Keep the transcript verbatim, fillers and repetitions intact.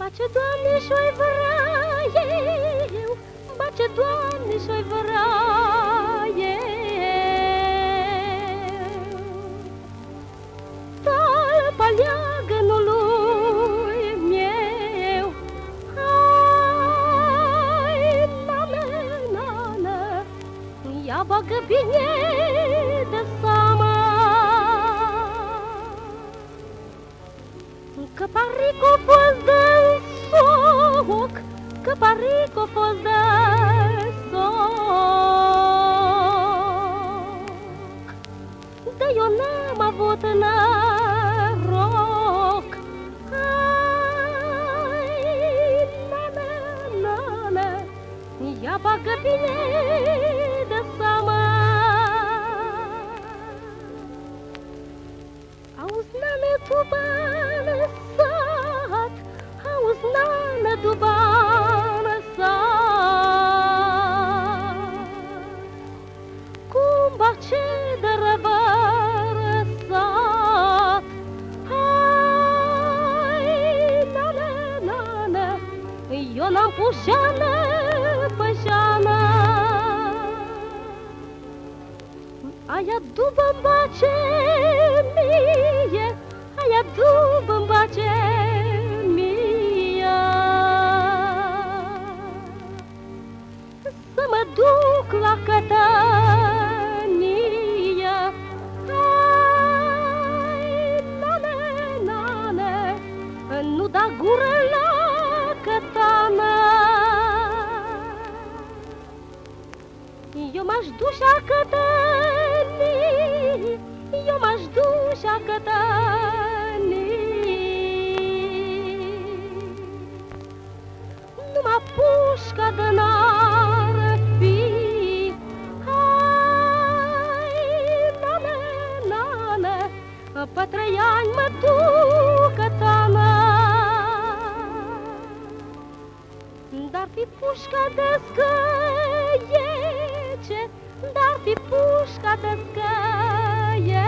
Bace, Doamne, sh-oi vrea eu, bace, Doamne, sh-oi vrea eu. Talpa leagãnului meu, hai, nane, nane, ia bagã bine di seamã. Cã pari cã a fost di soc, cã pari cã a fost di soc, dar eu n-am avut noroc. Ai, nane, nane, ia bagã bine di seamã. Auzi, nane, tu bãnã sat, auzi, nane, tu bãnã sat, cum bace di rãvãrsat. Ai, nane, nane, eu n-am pujanã, pãjanã. Aia dubã-nj bace mie, aia dubã-nj bace mie, s-mã duc la cãtãnii. Ai, nane, nane, nu da gurã la cãtanã. Eu m-ash dush la cãtãnii, eu m-ash dush la cãtãnii. Numa pushca di n-ar fi. Hai, nane, nane, pi trei anj mã duc cãtanã. Dar pi pushca di scãiece, dar pi pushca di scãiece,